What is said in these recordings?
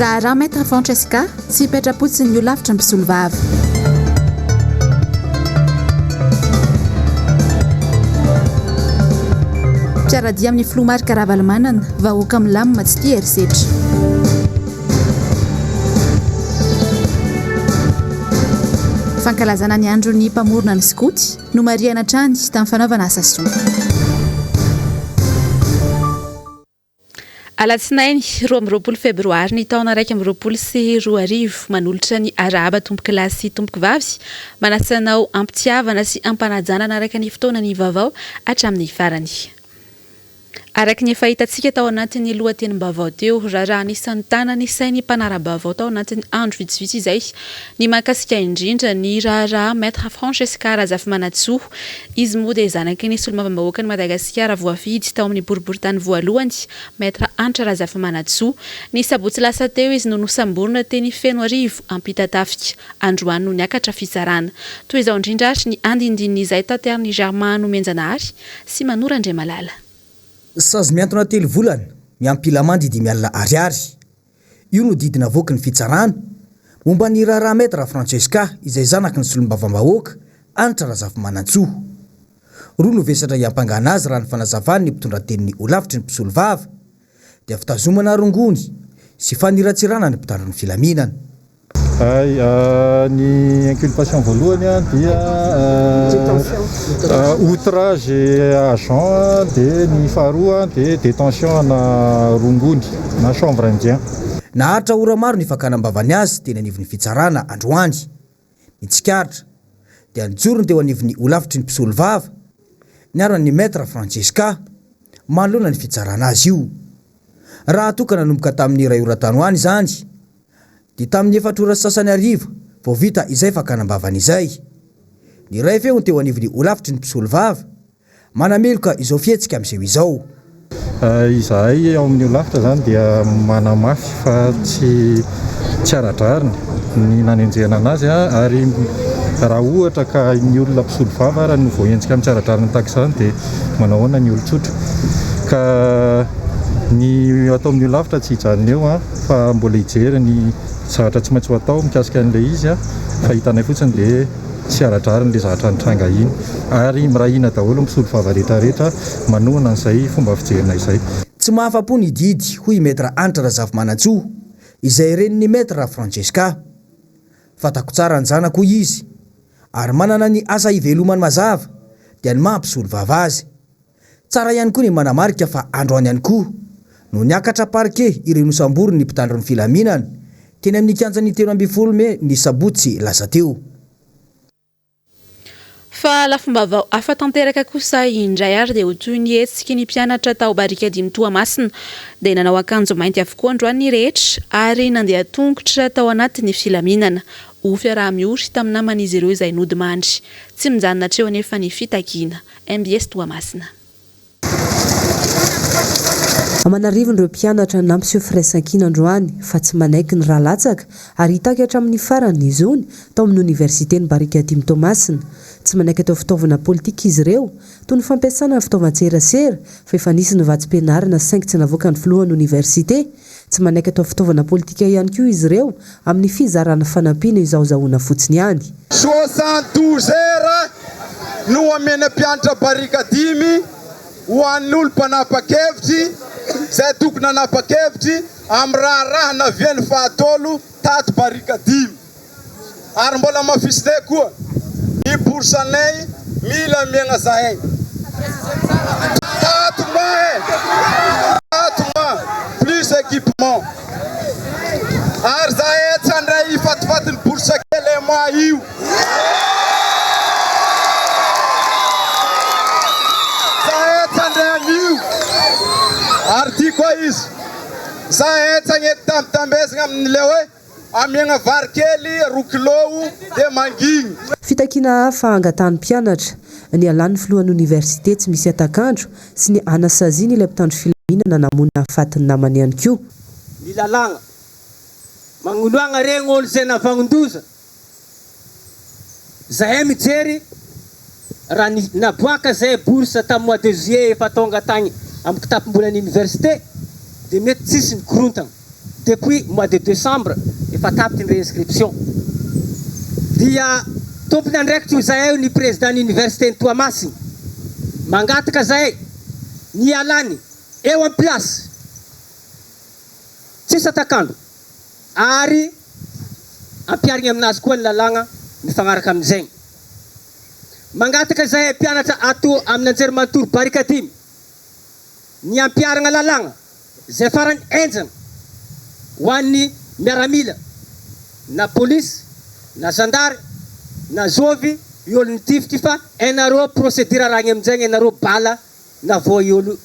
Raharaha Maître Francesca, tsy hipetra-potsiny ny holafitry ny mpisolovava. Mpiara-dia amin'ny filoha Marc Ravalomanana, vahoaka milamina tsy tia herisetra. Fankalazana ny andron'ny mpamorona ny skoto, nomarihana hatrany tamin'ny fanaovana asa soa. Alatsinainy 22 febroary ny taona 2021, manolotra ny arahaba tompokolahy sy tompokovavy, manasa anao am-pitiavana sy am-panajana hanaraka ny fotoana ny vaovao hatramin'ny farany. Araka ny efa hitantsika tao anatin'ny lohatenim-baovao teo, raharaha anisan'ny tana ny sain'ny mpanara-baovao tao anatin'ny andro vitsivitsy izay ny mahakasika indrindra ny raharaha Maître Francesca Razafimanantsoa. Izy moa dia zanaky ny solombavambahoakan'i Madagasikara voafidy tao amin'ny boriborintany voalohany, Maître Hanitra Razafimanantsoa. Ny sabotsy lasa teo izy no nosamborina teny Fenoarivo Ampitatafika. Androany no niakatra fitsarana. Toy izao indrindra ary ny andindinin'izay taterin'i Germain Nomenjanahary sy Manoro Andriamalala. Sazy mihantona telo volana, miampy lamandy 50 ariary. Io no didy navoaky ny fitsarana, momba ny raharaha Maître Francesca izay zanaky ny solombavambahoaka, Hanitra Razafimanantsoa. Roa no vesatra hiampangana azy raha ny fanazavan'ny mpitondra tenin'ny holafitry ny mpisolovava, dia fitazomana rongony sy faniratsirana ny mpitandro ny filaminana. Hay, ny inculpation voalohany dia outrage agent dia ny faharoa dia détention ana rongony na chanvre indien. Naharitra ora maro ny fakana am-bavany azy teny anivon'ny fitsarana androany. Ny tsikaritra dia nijoro ny teo anivon'ny holafitry ny mpisolovava niaro an'i Maître Francesca manoloana ny fitsarana azy io. Raha toa ka nanomboka tamin'ny iray ora tany ho any izany Dia tamin'ny efatra ora sy sasany hariva vao vita izay fakana am-bavany izay. Niray feo ny teo anivon'ny holafitry ny mpisolovava, manameloka izao fihetsika miseho izao. Izahay ao amin'ny holafitra izany dia manamafy fa tsy tsy ara-drariny ny nanenjehana anazy ary raha ohatra ka ny olona mpisolovava ary no voahenjika amin'ny tsy ara-drariny tahaka izany dia manao ahoana ny olon-tsotra. Ka ny atao amin'ny holafitra tsy hijanona eo. Fa mbola hijery ny zavatra tsy maintsy ho atao mikasika an'ilay izy fa hitanay fotsiny dia tsy ara-drariny ilay zavatra nitranga iny ary miray hina daholo ny mpisolovava rehetra rehetra manohana an'izay fomba fijerinay izay. Tsy mahafa-po ny didy, hoy i Maître Hanitra Razafimanantsoa, izay renin'i Maître Francesca. Fantako tsara ny zanako, hoy izy, ary manana ny asa ivelomany mazava, dia ny maha mpisolovava azy. Tsara ihany koa ny manamarika fa androany ihany koa no niakatra parquet ireo nosamborin'ny mpitandro ny filaminana teny amin'ny kianjan'ny 13 mey ny sabotsy lasa teo. Fa lafim-baovao hafa tanteraka kosa indray ary dia ho toy ny hetsiky ny mpianatra tao Barikadimy Toamasina dia nanao akanjo mainty avokoa androany ny rehetra ary nandeha tongotra tao anatin'ny filaminana ho fiaraha-miory tamin'ny naman'izy ireo izay nodimandry. Tsy mijanona hatreo anefa ny fitakiana. Mbs Toamasina. Aman'arivony ireo mpianatra nampiseho firaisankina androany fa tsy manaiky ny rà latsaka ary hitaky hatramin'ny farany ny zony tao amin'ny oniversiten'i Barikadimy Toamasina. Tsy manaiky atao fitaovana politika izy ireo, toy ny fampiasana ny fitaovan-tserasera fa efa nisy ny vatsim-pianarana saingy tsy navoakan'ny filohan'ny oniversite. Tsy manaiky atao fitaovana politika ihany koa izy ireo amin'ny fizarana fanampiana izahozahoana fotsiny ihany. 72 heures no omena mpianatra barikadimy ho an'ny olo mpanapa-kevitry izay tokony hanapa-kevitry amin'ny raharaha navian'ny fahatelo tato barikadimy. Ary mbola hamafisinay koa ny bourse anay mila amiagna zahay. Tato ma e! Tato ma plus équipement. Ary zahay tsy handray fatifatin'ny bourse kely un mois io. Zahay tsy handray an'io. Ary ty koa izy. Zahay tsy hagnety tambitambezagna amin'ilay hoe. Amiagna vary kely roa kilao dia mangigny. Fitakiana hafa angatahan'ny mpianatra, ny halan'ny filohan'ny oniversite tsy misy hatak'andro sy ny hanasaziana ilay mpitandro filaminana namono nahafaty ny namany ihany koa. Ny lalàgna magnoloagna regny olo zay navagnon-doza. Zahay mijery raha ny naboaka zay bourse tam mois de juillet efa tonga tagny am kitapom-bolan'ny université de mety tsisy ny korontagna. Depuis mois de decembre efa tapitry ny réinscription. Dia tompon'andraikitra io zahay ny président ny université ny Toamasina. Mangataka zahay ny hialany eo am place. Tsisy atakandro. Ary ampiharigny aminazy koa ny lalàgna mifagnaraka amin'izegny. Mangataka izahay mpianatra ato amin'ny anjerimanontolo Barikadimy ny hampiharagna lalàgna izay farany henjana ho an'ny miaramila na polisy na zandary na zovy i olo nitifitry fa hainareo procédure arahigny aminjegny hainareo bala navoa i olo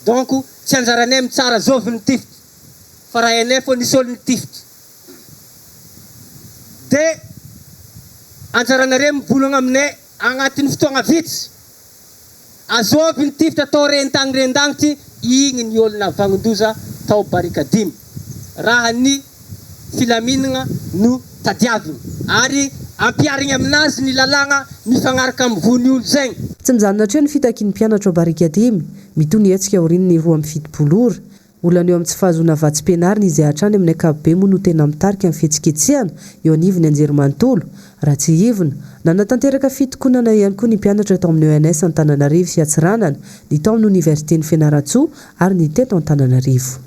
donc tsy anjaranay mitsara zovy nitifitry fa raha hainay fô nisy olo nitifitry de anjaranareo mivolagna aminay agnatin'ny fotoagna vitsy Azovy ny tifitra tao rentagny rendagnitry igny ny olo navagnon-doza tao Barikadimy raha ny filaminagna no tadiavigny ary ampiharigny aminazy ny lalàgna mifagnaraka am vono olo zegny. Tsy mijanona hatreo ny fitakian'ny mpianatra ao Barikadimy. Mitohy ny hetsika aorian'ny 72 ora. Olana eo amin'ny tsy fahazoana vatsim-pianarana izay hatrany amin'ny ankapobe moa no tena mitarika ny fihetsiketsehana eo anivon'ny anjerimanontolo. Raha tsiahivina, nanatanteraka fitokonana ihany koa ny mpianatra tao amin'ny ENS Antananarivo sy Antsiranana, ny tao amin'ny Oniversiten'i Fianarantsoa ary ny teto Antananarivo.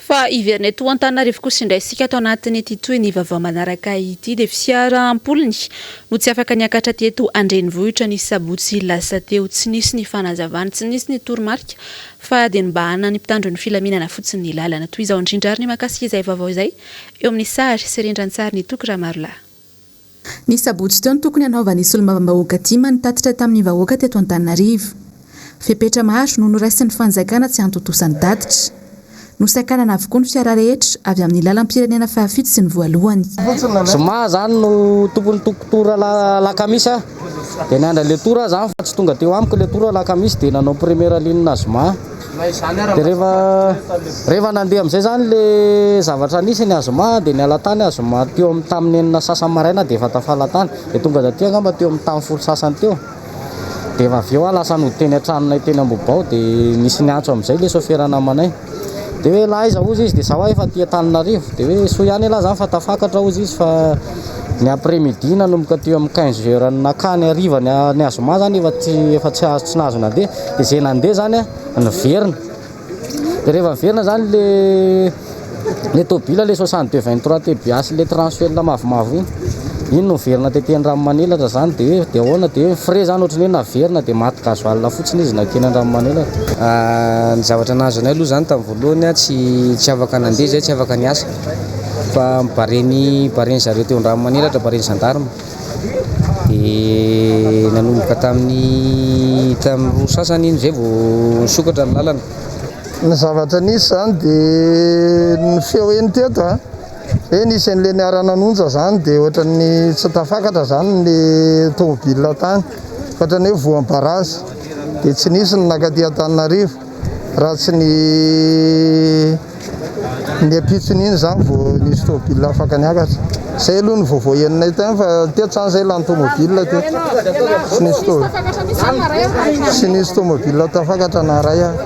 Fa hiverina eto Antananarivo kosa indray isika ato anatin'ity tohin'ny vaovao manaraka ity dia fiara am-polony no tsy afaka niakatra teto an-drenivohitra ny sabotsy lasa teo. Tsy nisy ny fanazavana, tsy nisy ny toromarika fa dia nobahanan'ny mpitandro ny filaminana fotsiny ny lalana. Toy izao indrindra ary ny mahakasika izay vaovao izay eo amin'ny sary sy rindran-tsarin'i Toky Ramarolahy. Ny sabotsy teo no tokony hanaovan'ny solombavambahoaka tim ny tatitra tamin'ny vahoaka teto Antananarivo. Fepetra maro no noraisin'ny fanjakana tsy hantontosa ny tatitra. Nosakanana avokoa ny fiara rehetra avy amin'ny lalam-pirenena fahafito sy ny voalohany. Zoma zany no tokony toko tour alakamisy aho de niandry anle tour aho zany fa tsy tonga teo amiko le tour alakamisy de nanao première ligne zoma de rehefa rehefa nandeha amizay zany le zavatra nisy ny azoma de niala tany aho zoma teo amin'ny tamin'ny enina sasany maraina de efa tafala tany de tonga taty angamba teo amin'ny tamin'ny folo sasany teo de efa avy eo aho lasa nody teny an-tranonay teny Ambohibao de nisy niantso amizay le sôfera namanay de hoe lahy aiza hozy izy de zaho efa aty Antananarivo de hoe soa ihany elah zany fa tafakatra hozy izy fa ny après midi nanomboka teo amin'ny quinze heures nakany hariva ny ny azoma zany efa tsy efa tsy azo tsy nahazo nandeha de zay nandeha zany a niverina de rehefa niverina zany le le tôbila le 62 23 TBH le transfert mavomavo iny iny no niverina tety Andranomanelatra zany de hoe de ahoana de hoe frais zany ohatran'ny hoe naverina de maty gasoil fotsiny izy nakeny Andranomanelatra. Ny zavatra nahazo anay aloha zany tamin'ny voalohany tsy tsy afaka nandeha zay tsy afaka niasa fa bareny bareny zareo teo Andranomanelatra bareny gendarme de nanomboka tamin'ny tamin'ny roa sasany iny zay vao nisokatra ny lalana. Ny zavatra nisy izany dia ny feo heno teto a, hoe nisy an'ilay niara-nanonja izany dia ohatran'ny tsy tafakatra izany ny tomobile tany, ohatran'ny hoe voan'ny barazy, dia tsy nisy ny nankaty Antananarivo raha tsy ny ny ampitson'iny izany vao nisy tomobile afaka niakatra. Izay aloha ny vaovao henonay tany fa teto izany izay lany tomobile teto, tsy nisy tsy nisy tomobile tafakatra na iray ary.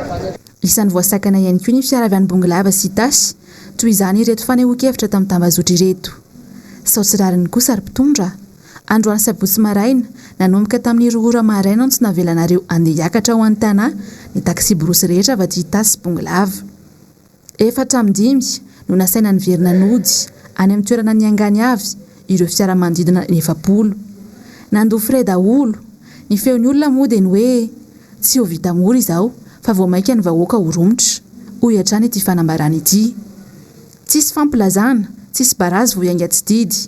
Isan'ny voasakana ihany koa ny fiara avy any Bongolava sy Itasy, toy izany ireto fanehoan-kevitra tamin'ny tambazotra ireto. Sao tsy rariny kosa ry mpitondra? Androany sabotsy maraina, nanomboka tamin'ny roa ora maraina no tsy navelanareo handeha hiakatra ho any Tana ny taksiborosy rehetra avy aty Itasy sy Bongolava. Efa hatramin'ny dimy no nasaina niverina nody any amin'ny toerana niangany avy ireo fiara manodidina ny 40. Nandoa frais daholo. Ny feon'ny olona moa dia ny hoe tsy ho vita mora izao fa vao mainka ny vahoaka ho romotra, hoy hatrany ity fanambarana ity. Tsisy fampilazana, tsisy barazy vao hiainga tsy didy,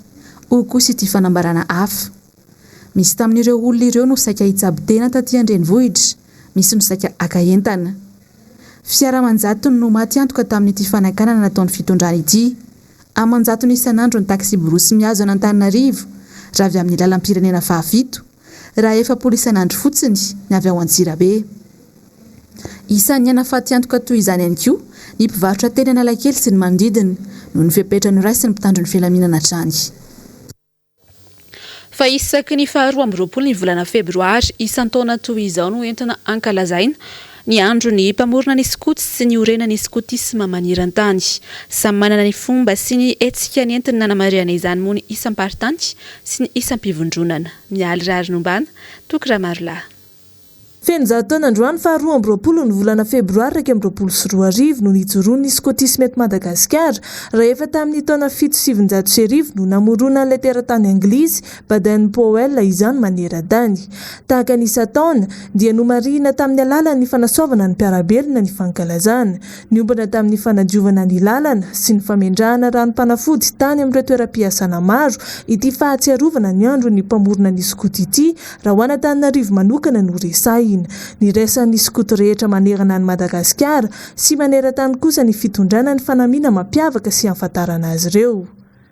hoy kosa ity fanambarana hafa. Misy tamin'ireo olona ireo no saika hitsabo tena taty an-drenivohitra, misy no saika haka entana. Fiara aman-jatony no maty antoka tamin'ity fanakanana nataon'ny fitondrana ity. Aman-jatony isan'andro ny taksiborosy mihazo an'Antananarivo raha avy amin'ny lalam-pirenena fahafito, raha 40 isan'andro fotsiny ny avy ao Antsirabe. Isan'ny hanafaty antoka toy izany ihany koa ny mpivarotra teny Analakely sy ny manodidina, noho ny fepetra noraisin'ny mpitandro ny filaminana hatrany. Fa isaky ny faha 22 ny volana febroary isan-taona toy izao no entina ankalazaina ny andron'ny mpamorona ny skoto sy ny orenan'ny skotisma maneran-tany. Samy manana ny fomba sy ny hetsika nentiny nanamarihana izany moa ny isam-paritany sy ny isam-pivondronana. Mialy Raharinombana, Toky Ramarolahy. Feno 100 taona androany faha 22 ny volana febroary 2021 no nijoroan'ny skotisma eto Madagasikara, raha efa tamin'ny taona 1907 no namoronan'ilay teratany anglisy, Baden Powell, izany maneran-tany. Tahaka ny isan-taona, dia nomarihina tamin'ny alalan'ny fanasoavana ny mpiara-belona ny fankalazana. Niompana tamin'ny fanadiovana ny lalana sy ny famendrahana ranom-panafody tany amin'ireo toeram-piasana maro ity fahatsiarovana ny andron'ny mpamorona ny skoto ity raha ho an'Antananarivo manokana no resahina. Niraisan'ny skoto rehetra manerana an'i Madagasikara sy maneran-tany kosa ny fitondrana ny fanamiana mampiavaka sy ahafantarana azy ireo.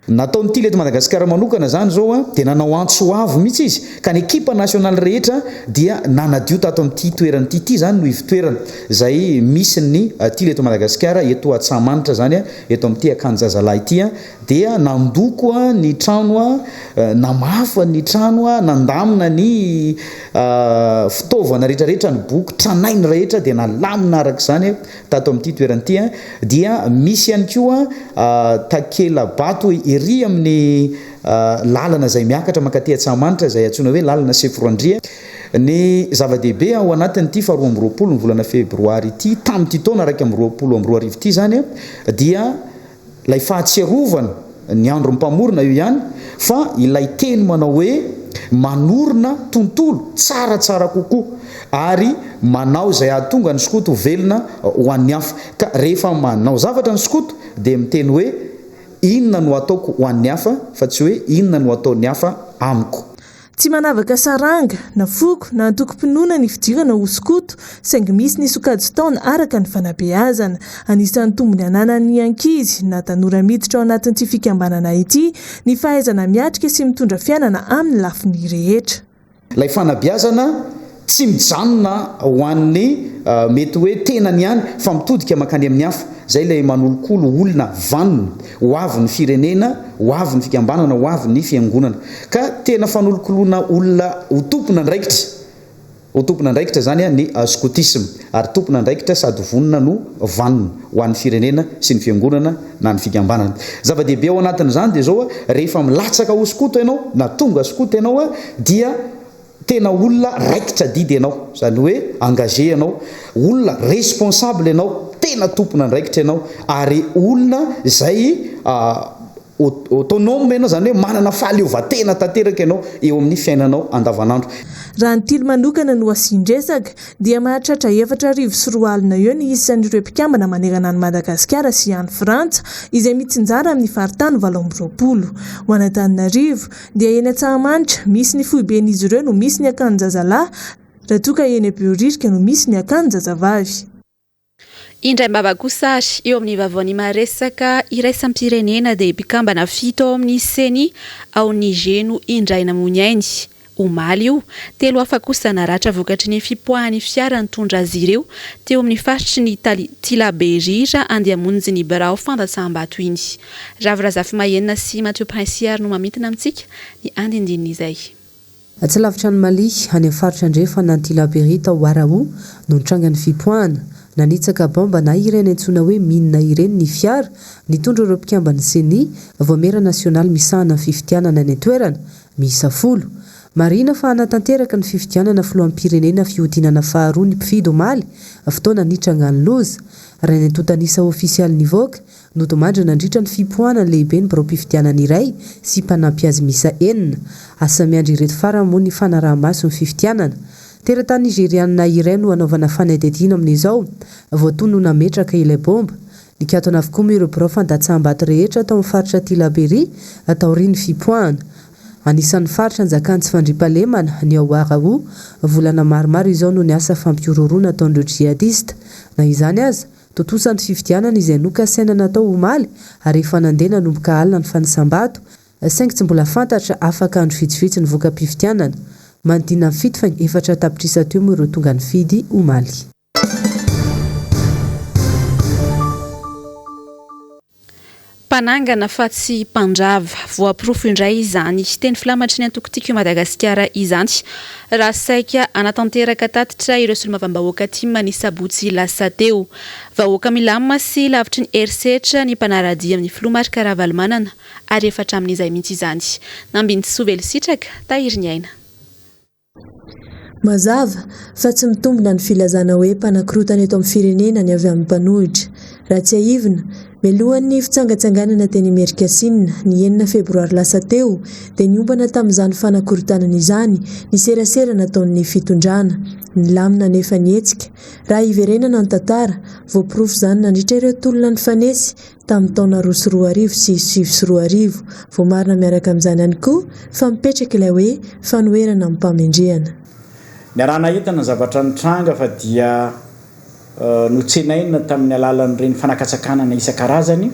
Nataon'ny Tily eto Madagasikara manokana izany izao dia nanao antso avo mihitsy izy ka ny ekipa nasionaly rehetra dia nanadio tato amin'ity toerana ity. Ity izany no ivotoerana izay misy ny Tily eto Madagasikara eto Antsahamanitra izany eto amin'ity Akanjazalahy ity dia nandoko ny trano, namafa ny trano, nandamina ny fitaovana rehetra rehetra, ny boky tranainy rehetra dia nalamina araka izany. Tato amin'ity toerana ity dia misy ihany koa takela-bato ery amin'ny lalana izay miakatra mankaty Antsahamanitra izay antsoina hoe lalana Seforoandria. Ny zava-dehibe ao anatin'ity faha 22 ny volana febroary ity tamin'ity taona 2021 ity izany dia Ilay fahatsiarovana ny andron'ny Mpamorona io ihany fa ilay teny manao hoe manorina tontolo tsaratsara kokoa ary manao izay hahatonga ny skoto ho velona ho an'ny hafa. Ka rehefa manao zavatra ny skoto dia miteny hoe inona no ataoko ho an'ny hafa fa tsy hoe inona no ataon'ny hafa amiko. Tsy manavaka saranga, na foko, na antokom-pinoana ny fidirana ho skoto, saingy misy ny sokajin-taona araka ny fanabeazana. Anisan'ny tombony ananan'ny ankizy na tanora miditra ao anatin'ity fikambanana ity ny fahaizana miatrika sy mitondra fiainana amin'ny lafiny rehetra. Ilay fanabeazana tsy mijanona ho an'ny mety hoe tenany ihany fa mitodika mankany amin'ny hafa. Izay ilay manolokolo olona vanona ho avy ny firenena, ho avy ny fikambanana, ho avy ny fiangonana. Ka tena fanolokoloana olona ho tompon'andraikitra, ho tompon'andraikitra izany ny skotisma. Ary tompon'andraikitra sady vonona no vanona ho an'ny firenena sy ny fiangonana na ny fikambanana. Zava-dehibe ao anatin'izany dia izao, rehefa milatsaka ho skoto ianao na tonga skoto ianao dia Tena olona raikitra adidy ianao, izany hoe engagé ianao, olona responsable ianao, tena tompon'andraikitra ianao, ary olona izay autonome ianao, izany hoe manana fahaleovantena tanteraka ianao eo amin'ny fiainanao andavanandro. Raha ny Tily manokana no asian-dresaka, dia mahatratra 2004 eo ny isan'ireo mpikambana manerana an'i Madagasikara sy any Frantsa, izay mitsinjara amin'ny faritany 28. Ho an'Antananarivo, Dia eny Antsahamanitra, misy ny foiben'izy ireo no misy ny akanin-jazalahy, raha toa ka eny Behoririka no misy ny akanin-jazavavy. Indraim-bava kosa ary, eo amin'ny vaovaon'ny maha-resaka iraisam-pirenena dia mpikambana fito ao amin'ny Ceni ao Niger no indray namoy ny ainy. Omaly io. Telo hafa kosa naratra vokatry ny fipoahan'ny fiara nitondra azy ireo teo amin'ny faritry ny Tilaberira andeha hamonjy ny birao fandatsaham-bato iny. Ravo Razafimahenina sy Mathieu Princi ary no mamintina amintsika ny andinindinin'izay. Tsy lavitra an'i Mali, any amin'ny faritra andrefana any Tillabéri tao Ouaraou, no nitranga ny fipoahana. Nanitsaka baomba na ireny antsoina hoe mine ireny ny fiara nitondra ireo mpikamban'ny Ceni, Vaomiera nasionaly misahana ny fifidianana any an-toerana, miisa folo. Marihina fa hanatanteraka ny fifidianana filoham-pirenena fihodinana faharoa ny mpifidy omaly, fotoana nitrangan'ny loza. Raha ny antontan'isa ofisialy nivoaka, nodimandry nandritra ny fipoahana ny lehiben'ny biraom-pifidianana iray sy mpanampy azy miisa enina. Asa miandry ireto farany moa ny fanaraha-maso ny fifidianana. Teratany Nizerianina iray no hanaovana fanadihadiana amin'izao, voatono ho nametraka ilay baomba. Nikatona avokoa moa ireo birao fandatsaham-bato rehetra tao amin'ny faritra Tillabéri taorian'ny fipoahana. Anisan'ny faritra anjakan'ny tsy fandriampahalemana ny ao Ouagaou. Volana maromaro izao noho ny asa fampihorohoroana ataon'ireo djihadista. Na izany aza, tontosa ny fifidianana izay nokasaina natao omaly ary efa nandeha nanomboka alina ny fanisam-bato, saingy tsy mbola fantatra afaka andro vitsivitsy ny voka-pifidianana. Manodidina ny fito faingo efatra tapitrisa teo moa ireo tonga nifidy omaly. Mpanangana fa tsy mpandrava. Voaporofo indray izany teny filamatry ny antoko Tiako i Madagasikara izany raha saika hanatanteraka tatitra ireo solombavambahoaka tim ny sabotsy lasa teo. Vahoaka milamina sy lavitry ny herisetra ny mpanara-dia amin'ny filoha Marc Ravalomanana ary efa hatramin'izay mihitsy izany. Nambinintsoa Velositraka, Tahiriniaina. Mazava fa tsy mitombina ny filazana hoe mpanakorontana eto amin'ny firenena ny avy amin'ny mpanohitra. Raha tsiahivina, mialohan'ny fitsangatsanganana teny Imerinkasinina, ny enina febroary lasa teo, dia niompana tamin'izany fanakorontanana izany ny serasera nataon'ny fitondrana. Nilamina anefa ny hetsika. Raha hiverenana ny tantara, voaporofo izany nandritra ireo tolona nifanesy tamin'ny taona 2002 sy 2009. Voamarina miaraka amin'izany ihany koa fa mipetraka ilay hoe fanoherana amim-pahamendrehana. Niaraha-nahita ny zavatra nitranga fa dia notsenaina tamin'ny alalan'ireny fanakatsakanana isan-karazany,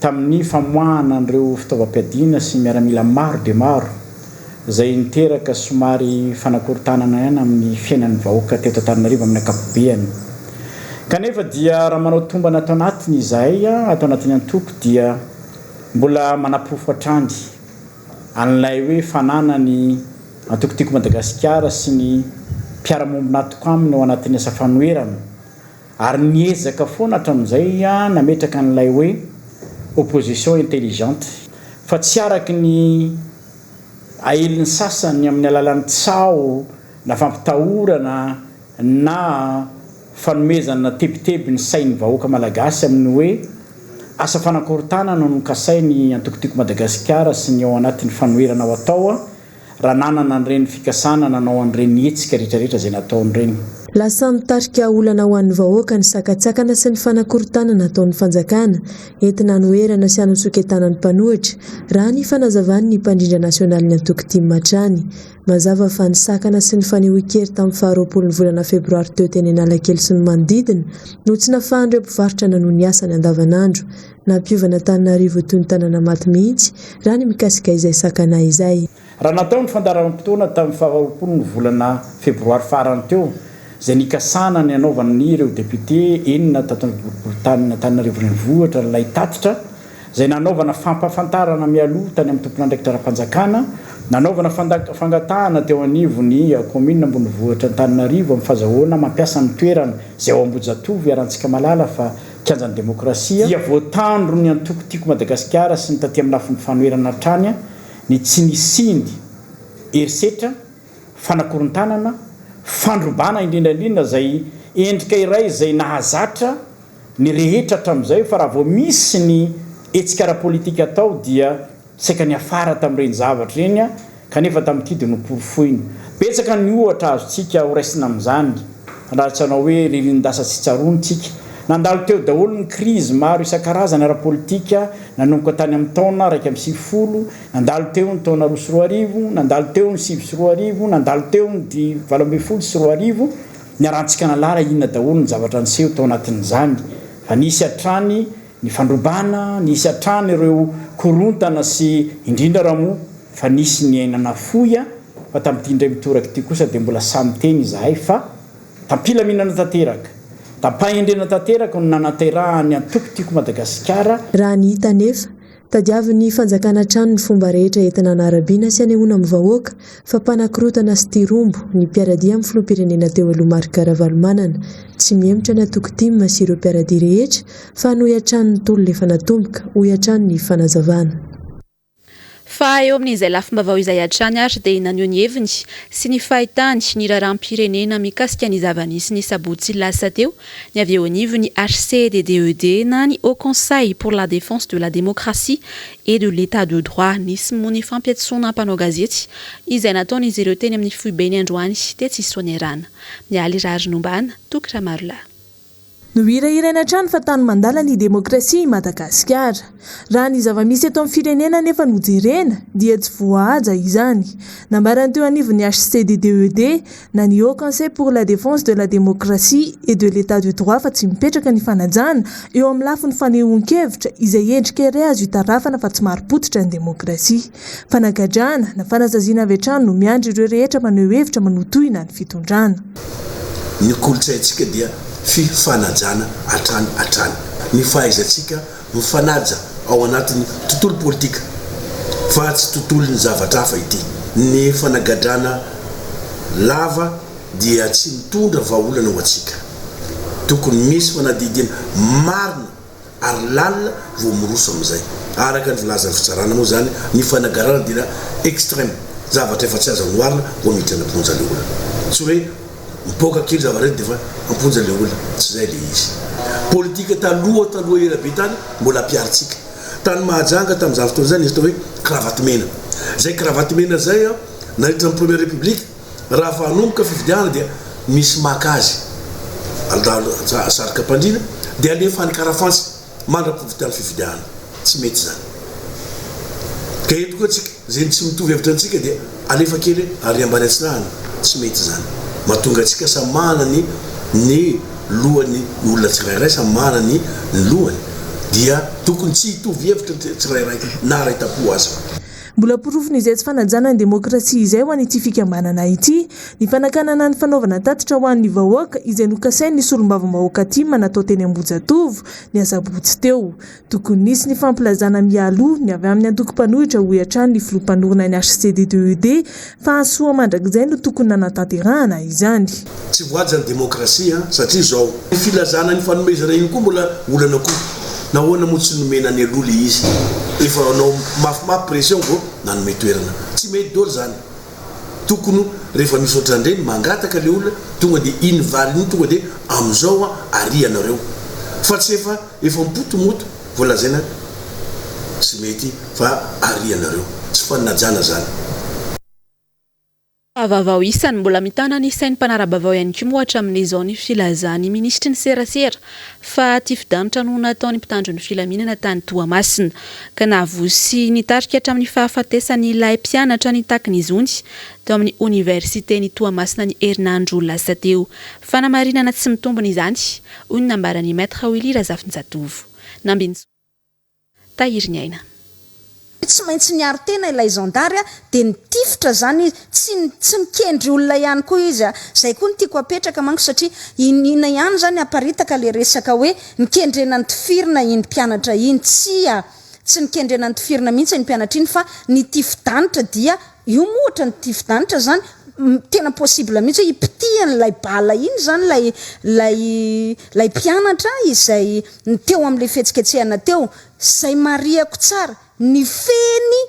tamin'ny famoahana an'ireo fitaovam-piadiana sy miaramila maro dia maro, izay niteraka somary fanakorontanana ihany amin'ny fiainan'ny vahoaka teto Antananarivo amin'ny ankapobeany. Kanefa dia raha manao tombana ato anatiny izahay ato anatin'ny antoko dia mbola manaporofo hatrany an'ilay hoe fananany Antoko Tiako Madagasikara sy ny mpiara-mombon'antoko aminy ao anatin'ny asa fanoherana ary niezaka foana hatramin'izay nametraka an'ilay hoe opposition intelligente fa tsy araka ny aelin'ny sasany amin'ny alalan'ny tsaho na fampitahorana na fanomezana tebiteby ny sain'ny vahoaka malagasy amin'ny hoe asa fanakorontanana no nokasain'ny Antoko Tiako Madagasikara sy ny ao anatin'ny fanoherana ho atao raha nanana an'ireny fikasana nanao an'ireny hetsika rehetrarehetra izay nataony ireny. Lasa mitarika olana ho an'ny vahoaka ny sakantsakana sy ny fanakorontanana ataon'ny fanjakana entina hanoherana sy hanosoketana ny mpanohitra, raha ny fanazavan'ny mpandrindra nasionalin'ny antoko tim hatrany. Mazava fa ny sakana sy ny fanehoan-kery tamin'ny faharoapolo ny volana febroary teo teny Analakely sy ny manodidina no tsy nafahan'ireo mpivarotra nanohy ny asany andavanandro. Nampiova an'Antananarivo ho toy ny tanàna maty mihitsy raha ny mikasika izay sakana izay. Raha natao ny fandaharam-potoana tamin'ny faharoapolo ny volana febroary farany teo, izay nikasana ny hanaovan'ireo depiote enina tato amin'ny boriboritanin'Antananarivo Renivohitra ilay tatitra, izay nanaovana fampahafantarana mialoha tany amin'ny tompon'andraikitra ara-panjakana, nanaovana fangatahana teo anivon'ny kaominina ambonivohitra Antananarivo amin'ny fazahoana mampiasa ny toerana izay ao Ambohijatovo iarahantsika mahalala fa kianjan'ny demokrasia, dia voatandro ny antoko Tiako Madagasikara sy ny taty amin'ny lafiny fanoherana hatrany ny tsy nisian'ny herisetra, fanakorontanana, fandrobana indrindra indrindra izay endrika iray izay nahazatra ny rehetra hatramin'izay fa raha vao misy ny hetsika ara-politika atao dia saika niafara tamin'ireny zavatra ireny kanefa tamin'ity dia noporofoina. Betsaka ny ohatra azontsika horaisina amin'izany raha tsy hanao hoe ririnin-dasa tsy tsaroana isika. Nandalo teo daholo ny krizy maro isan-karazany ara-politika nanomboka tany amin'ny taona 91, nandalo teo ny taona 2002, nandalo teo ny 2009, nandalo teo ny 2018, Niarahantsika nahalala inona daholo ny zavatra niseho tao anatin'izany fa nisy hatrany ny fandrobana, nisy hatrany ireo korontana sy indrindra raha moa fa nisy ny aina nafoy fa tamin'ity indray mitoraka ity kosa dia mbola sahy miteny izahay fa tam-pilaminana tanteraka, tam-pahendrena tanteraka no nananterahan'ny antoko Tiako Madagasikara. Raha ny hita anefa, Tadiavin'ny fanjakana hatrany ny fomba rehetra entina hanarabiana sy hanehoana amin'ny vahoaka fa mpanakorotana sy tia rombo ny mpiara-dia amin'ny filoham-pirenena teo aloha Marc Ravalomanana. Tsy mihemotra ny antoko tim sy ireo mpiara-dia rehetra fa hanohy hatrany ny tolona efa natomboka, hoy hatrany ny fanazavana. Fa eo amin'izay lafim-baovao izay hatrany ary dia naneho ny heviny sy ny fahitany ny raharaham-pirenena mikasika ny zava-nisy ny sabotsy lasa teo ny avy eo anivon'ny HCDDED na ny Haut Conseil pour la Défense de la Démocratie et de l'Etat de Droit. Nisy moa ny fampiantsoana mpanao gazety izay nataon'izy ireo teny amin'ny foibeny androany tetsy Soanierana. Mialy Raharinombana, Toky Ramarolahy. Nohirahiraina hatrany fa tany mandala ny demokrasia i Madagasikara. Raha ny zava-misy eto amin'ny firenena anefa no jerena dia tsy voahaja izany. Nambaran'ny teo anivon'ny HCDDED na ny Haut Conseil pour la Défense de la Démocratie et de l'Etat de Droit fa tsy mipetraka ny fanajana eo amin'ny lafiny fanehoan-kevitra izay endrika iray azo itarafana fa tsy marim-pototra ny demokrasia. Fanagadrana na fanasaziana avy hatrany no miandry ireo rehetra maneho hevitra manotohina ny fitondrana. Ny kolontsaintsika dia fifanajana hatrany hatrany. Ny fahaizantsika mifanaja. ao anatin'ny tontolo politika fa tsy tontolon'ny zavatra hafa ity. Ny fanagadrana lava dia tsy mitondra vahaolana ho antsika. Tokony misy fanadihadiana marina ary lalina vao miroso amin'izay. Araka ny filazan'ny fitsarana moa izany, ny fanagarana dia extreme, zavatra efa tsy azo anoharina vao miditra any am-ponja ilay olona. Tsy hoe mipoaka kely zavatra dia efa am-ponja ilay olona, tsy izay ilay izy. Politika taloha taloha ela be tany mbola ampiharintsika. Tany Mahajanga tamin'izany fotoana izany nisy atao hoe kravaty mena. Izay kravaty mena izay nandritra ny première république, Raha vao hanomboka fifidianana dia misy maka azy sarika am-pandriana dia alefa any Karafantsy mandra-pivitan'ny fifidianana. Tsy mety izany. Ka eto koa tsika izay tsy mitovy hevitra antsika dia alefa kely ary ambany atsinanana. Tsy mety izany. Mahatonga antsika samy manana ny ny lohany ny olona tsirairay samy manana ny ny lohany dia tokony tsy hitovy hevitra ny tsirairay na iray tampo aza. Mbola porofon'izay tsy fanajana ny demokrasia izay ho an'ity fikambanana ity ny fanakanana ny fanaovana tatitra ho an'ny vahoaka izay nokasain'ny solombavambahoaka tim natao teny Ambohijatovo ny asabotsy teo. Tokony nisy ny fampilazana mialoha ny avy amin'ny antoko mpanohitra hoy hatrany ny filoha mpanorina ny HCD2ED fa hahasoa mandrakizay no tokony nanatanterahana izany. Tsy voahaja ny demokrasia satria izao. Ny filazana ny fanomezana iny koa mbola olana koa. Nahoana moa tsy nomena nialoha le izy? Efa nanao mafimafy pression vao nanome toerana. Tsy mety daholo zany. Tokony rehefa misy ohatran'ireny mangataka le olona tonga de iny valiny iny tonga de amizao an ary ianareo. Fa tsy efa efa mipoty moto vao lazaina tsy mety fa ary ianareo. Tsy fanajana zany. Vaovao isany mbola mitana ny sain'ny mpanara-baovao ihany koa moa hatramin'izao ny filazan'ny minisitry ny serasera fa tifi-danitra no nataon'ny mpitandro ny filaminana tany Toamasina ka nahavoa sy nitarika hatramin'ny fahafatesan'ilay mpianatra nitaky ny zony tao amin'ny oniversiten'i Toamasina ny herinandro lasa teo. Fanamarinana tsy mitombina izany, hoy ny nambaran'ny Maître Willy Razafinjatovo. Nambinintsoa. Tahiriniaina. Tsy maintsy niaro tena ilay zandary dia nitifitra izany izy, tsy tsy mikendry olona ihany koa izy a! Izay koa no tiako apetraka manko satria iniana ihany izany aparitaka ilay resaka hoe nikendrena nitifirina iny mpianatra iny, tsia! Tsy nikendrena nitifirina mihitsy iny mpianatra iny fa nitifi-danitra dia io moa ohatran'ny tifi-danitra izany tena possible mihitsy hoe hipitihan'ilay bala iny izany ilay ilay ilay mpianatra izay ny teo amin'ilay fihetsiketsehana teo, izay marihako tsara, ny fehiny,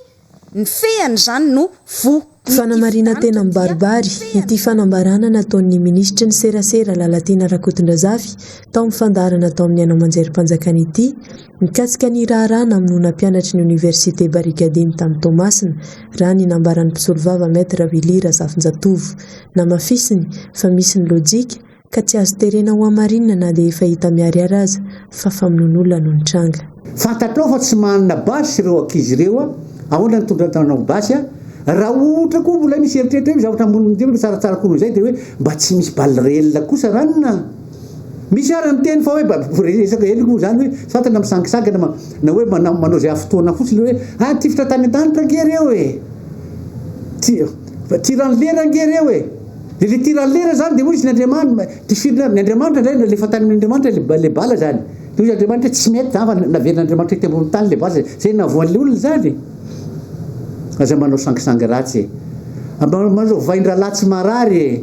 ny fehany izany no voa. Ny Fanamarinan-tena mibaribary ity fanambarana nataon'ny minisitry ny serasera Lalatiana Rakotondrazafy tao amin'ny fandaharana tao amin'ny haino aman-jerim-panjakana ity mikasika ny raharaha namonoana mpianatry ny oniversite Barikadimy tany Toamasina raha ny nambaran'ny mpisolovava Maître Willy Razafinjatovo. Namafisiny fa misy ny lojika ka tsy azo terena ho hamarinina na dia efa hita miharihary aza fa famonoan'olona no nitranga. Fantatrao fa tsy manana basy ireo ankizy ireo a! Ahoana no tondranao basy a? Raha ohatra koa mbola misy eritreritra hoe zavatra ambony mba tsaratsara koa noho izay dia hoe mba tsy misy balle réelle kosa ranona a! Misy ary miteny fa hoe mba resaka heloka moa izany hoe tsy fantatra na misangisangy na na hoe manao izay hafotoana fotsiny hoe ah nitifitra tany an-danitra ange ireo e! Tiran'ny lera ange ireo e! Dia ilay tiran'ny lera izany dia hoy izy ny Andriamanitra, tifirina ny Andriamanitra indray nalefa tany amin'ny Andriamanitra ilay bala izany. Dia hoy izy Andriamanitra hoe tsy mety izany fa naverin'Andriamanitra ety ambony tany ilay bala, izay nahavoan'ilay olona izany e! Aza manao sangisangy ratsy e! Manao vain-drahalahy tsy marary e!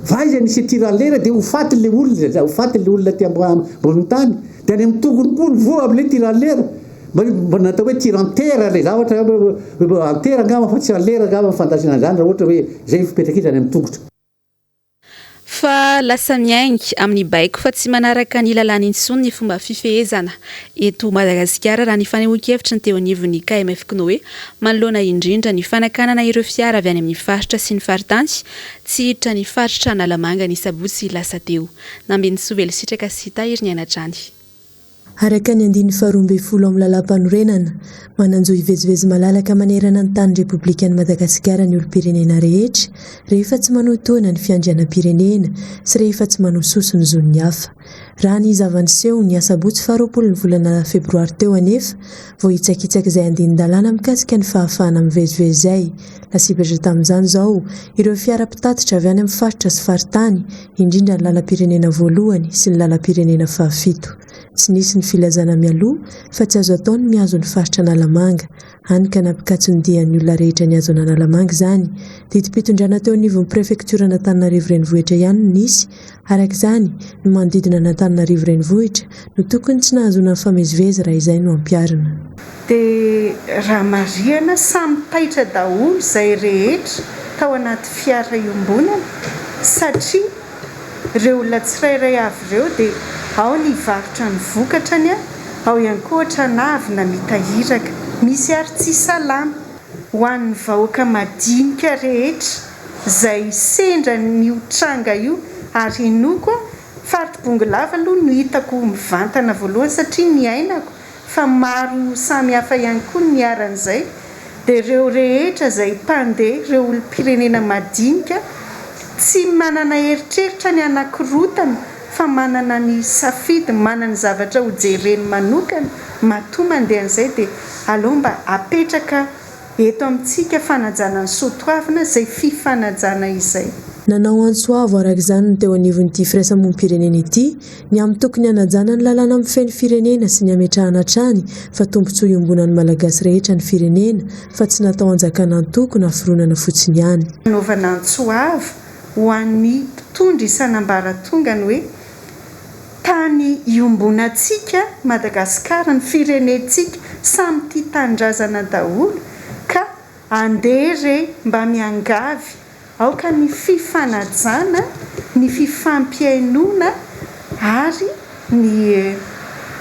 Fa aiza nisy tiran'ny lera dia ho faty ilay olona, ho faty ilay olona aty ambonin'ny tany. Dia any amin'ny tongony koa ny voa amin'ilay tiran'ny lera. Mba natao hoe tir en terre ilay zavatra, en terre angamba fa tsy en l'air angamba ny fandraisana an'izany raha ohatra hoe izay ny fipetraka izy any amin'ny tongotra. Fa lasa miainga amin'ny baiko fa tsy manaraka ny lalàna intsony ny fomba fifehezana eto Madagasikara raha ny fanehoan-kevitry ny teo anivon'ny KMF Cnoe manoloana indrindra ny fanakanana ireo fiara avy any amin'ny faritra sy ny faritany tsy hiditra ny faritra Analamanga ny sabotsy lasa teo. Nambinintsoa Velositraka sy Tahiriniaina hatrany. Araka ny andininy faharoambinifolo amin'ny Lalàmpanorenana, manan-jo hivezivezy malalaka manerana ny tanin'ny Repoblikan'i Madagasikara ny olom-pirenena rehetra rehefa tsy manohitohina ny fiandrianam-pirenena sy rehefa tsy manososo ny zon'ny hafa. Raha ny zava-niseho ny asabotsy faharoapolo ny volana febroary teo anefa, voahitsakitsaka izay andinin-dalàna mikasika ny fahafahana mivezivezy izay. Lasibatra tamin'izany izao ireo fiara mpitatitra avy any amin'ny faritra sy faritany, indrindra ny lalam-pirenena voalohany sy ny lalam-pirenena fahafito. Tsy nisy ny filazana mialoha fa tsy azo atao ny mihazo ny faritra Analamanga. Hany ka nampikatso ny dian'ny olona rehetra nihazo an'Analamanga izany. Didim-pitondrana teo anivon'ny prefektioran'Antananarivo Renivohitra ihany no nisy. Araka izany, ny manodidina an'Antananarivo Renivohitra no tokony tsy nahazoana nifamezivezy raha izay no ampiharina. Dia raha marihana, samy taitra daholo izay rehetra tao anaty fiara iombonana satria ireo olona tsirairay avy ireo dia ao ny hivarotra ny vokatrany, ao ihany koa ohatrana avy namita iraka. Misy ary tsy salama ho an'ny vahoaka madinika rehetra izay sendra an'io tranga io ary henoiko Faritry Bongolava aloha no hitako mivantana voalohany satria niainako fa maro samy hafa ihany koa ny niharan'izay dia ireo rehetra izay mpandeha, ireo olom-pirenena madinika tsy manana eritreritra ny hanakorotana fa manana ny safidy, manana ny zavatra ho jereny manokana, matoa mandeha an'izay dia aleo mba apetraka Eto amintsika fanajana ny soa toavina izay fifanajana izay. Nanao antso avo araka izany ny teo anivon'ity firaisamonim-pirenena ity ny amin'ny tokony hanajana ny lalàna mifehy ny firenena sy ny hametrahana hatrany fa tombontsoa iombonan'ny Malagasy rehetra ny firenena fa tsy natao hanjakana antoko na fironana fotsiny ihany. Nanaovana antso avo ho an'ny mpitondra isan'ambaratongany hoe Tany iombonantsika Madagascar ny firenentsika samy tia tanindrazana daholo ka andeha re mba miangavy aoka ny fifanajana ny fifampihainoana ary ny eo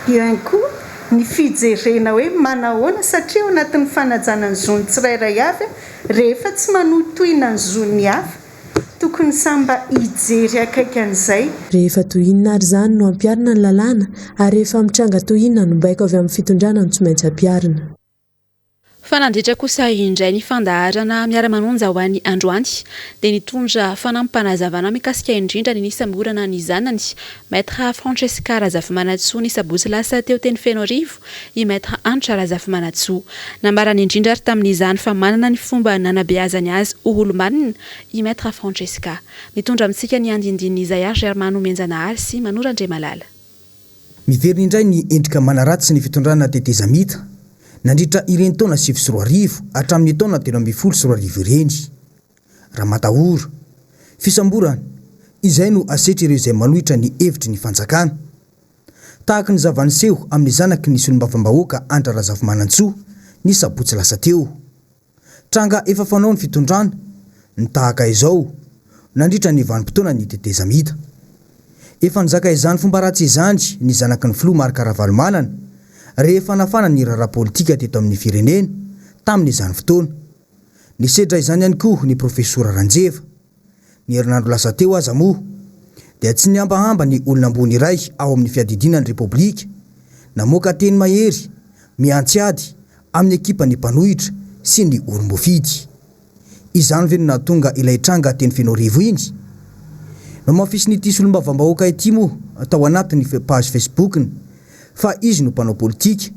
ihany koa ny fijerena hoe manahoana satria ao anatin'ny fanajana ny zon'ny tsirairay avy rehefa tsy manohitohina ny zon'ny hafa Tokony samy mba hijery akaiky an'izay. Rehefa toy inona ary izany no ampiharina ny lalàna ary rehefa mitranga toy inona no baiko avy amin'ny fitondrana no tsy maintsy ampiharina. Fa nandritra kosa indray ny fandaharana Miara-manonja ho an'ny androany dia nitondra fanampim-panazavana mikasika indrindra ny nisamborana ny zanany, Maître Francesca Razafimanantsoa ny sabotsy lasa teo teny Fenoarivo i Maître Hanitra Razafimanantsoa. Nambarany indrindra ary tamin'izany fa manana ny fomba nanabeazany azy ho olo-manina i Maître Francesca. Mitondra amintsika ny andindinin'izay ary Germain Nomenjanahary sy Mano Randriamalala. Miverina indray ny endrika manaratsy ny fitondrana tetezamita nandritra ireny taona 2009 hatramin'ny taona 2013 ireny. Ramatahora. Fisamborana, izay no asetry ireo izay manohitra ny hevitry ny fanjakana. Tahaka ny zava-niseho amin'ny zanaky ny solombavambahoaka Andry Razafimanantsoa ny sabotsy lasa teo. Tranga efa fanao ny fitondrana ny tahaka izao nandritra ny vanim-potoanan'ny tetezamita. Efa nizaka izany fomba ratsy izany ny zanaky ny filoha Marc Ravalomanana rehefa nafana ny raharaha politika teto amin'ny firenena tamin'izany fotoana. Nisedra izany ihany koa ny profesora Ranjeva. Ny herinandro lasa teo aza moa dia tsy nihambahamba ny olona ambony iray ao amin'ny fiadidiana ny Repoblika namoaka teny mahery mihantsy ady amin'ny ekipan'ny mpanohitra sy ny olom-boafidy. Izany ve no nahatonga ilay tranga teny Fenoarivo iny? Nohamafisin'ity solombavambahoaka ity moa tao anatin'ny page Facebook-ny fa izy no mpanao politika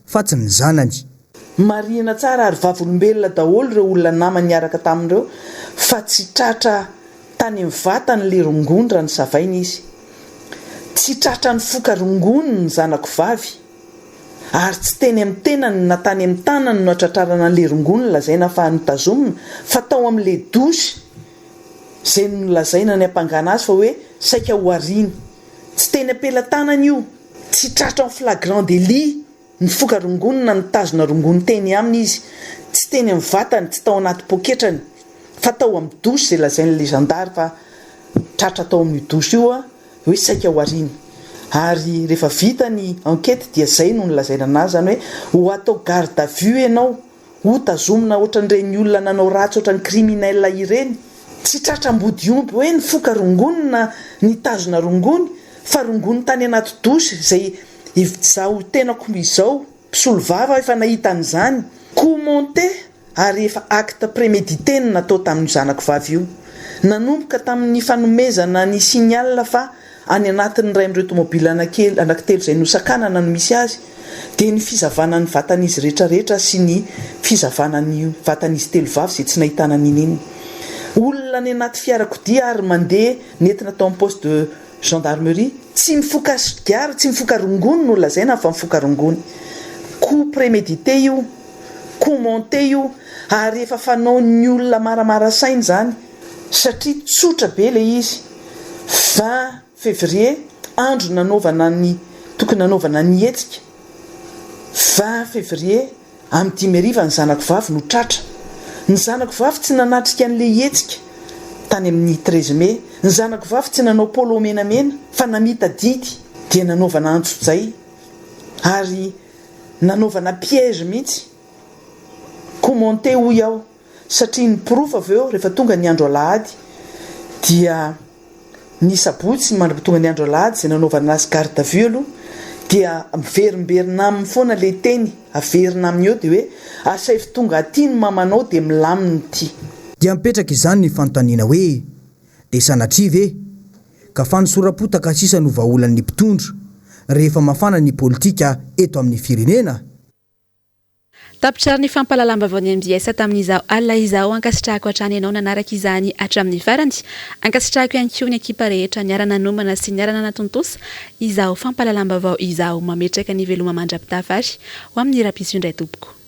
fa tsy ny zanany. Marihina tsara ary vavolombelona daholo ireo olona namany niaraka taminy ireo fa tsy tratra tany amin'ny vatany le rongony raha nosavaina izy. Tsy tratra nifoka rongony ny zanako vavy ary tsy teny amin'ny tenany na tany amin'ny tanany no natratrarana an'le rongony lazaina fa notazomina fa tao amin'le douche izay nolazaina niampangana azy fa hoe saika ho ariana. Tsy teny am-pelatanany io. Tsy tratra en flagrant délit Nifoka rongony na nitazona rongony teny aminy izy, tsy teny amin'ny vatany, tsy tao anaty poketrany, fa tao amin'ny douche izay lazain'ilay zandary fa tratra tao amin'io douche io hoe saika ho ariana. Ary rehefa vita ny enquête dia izay no nolazaina anazy izany hoe ho atao garde à vue ianao Ho tazomina ohatran'ireny olona nanao ratsy ohatran'ny criminel ireny. Tsy tratra ambodiomby hoe nifoka rongony na nitazona rongony fa rongony tany anaty douche izay izaho tenako izao mpisolovava efa nahita an'izany. Coup monté ary efa acte prémédité no natao tamin'io zanako vavy io. Nanomboka tamin'ny fanomezana ny signal fa any anatin'ny iray amin'ireo tomobila anankitelo izay nosakanana no misy azy, dia ny fizavana ny vatan'izy rehetra rehetra sy ny fizavana ny vatan'izy telovavy izay tsy nahitana n'inon'inona. Olona any anaty fiarakodia ary mandeha nentina tao amin'ny poste de gendarmerie. Tsy mifoka sigara, tsy mifoka rongony no lazaina fa mifoka rongony. Coup prémédité io, coup monté io ary efa fanaon'ny olona maramara saina izany satria tsotra be ilay izy. 20 février, andro nanaovana ny tokony nanaovana ny hetsika. 20 février, Amin'ny 5 hariva ny zanako vavy no tratra. Ny zanako vavy tsy nanatrika an'ilay hetsika tany amin'ny 13 mai. Ny zanako vavy tsy nanao polo menamena fa namita didy dia nanaovana antsojay ary nanaovana piège mihitsy. Commenter hoy aho satria ny porofo avy eo rehefa tonga ny andro alahady dia ny sabotsy mandra-patonga ny andro alahady izay nanaovana azy garde à vue aloha dia miverimberina aminy foana ilay teny averina aminy eo dia hoe asaivo tonga aty ny mamanao dia milamina ity. Dia mipetraka izany ny fanontaniana hoe, dia sanatria ve ka fanosoram-potaka sisa no vahaolan'ny mpitondra rehefa mafana ny politika eto amin'ny firenena? Tapitra ary ny fampahalalam-baovaon'ny mbs tamin'izao alina izao. Ankasitrahako hatrany ianao nanaraka izany hatramin'ny farany. Ankasitrahako ihany koa ny ekipa rehetra niara-nanomana sy niara-nanatontosa izao fampahalalam-baovao izao. Mametraka ny veloma mandra-pitafa ary ho amin'ny rahampitso indray tompoko.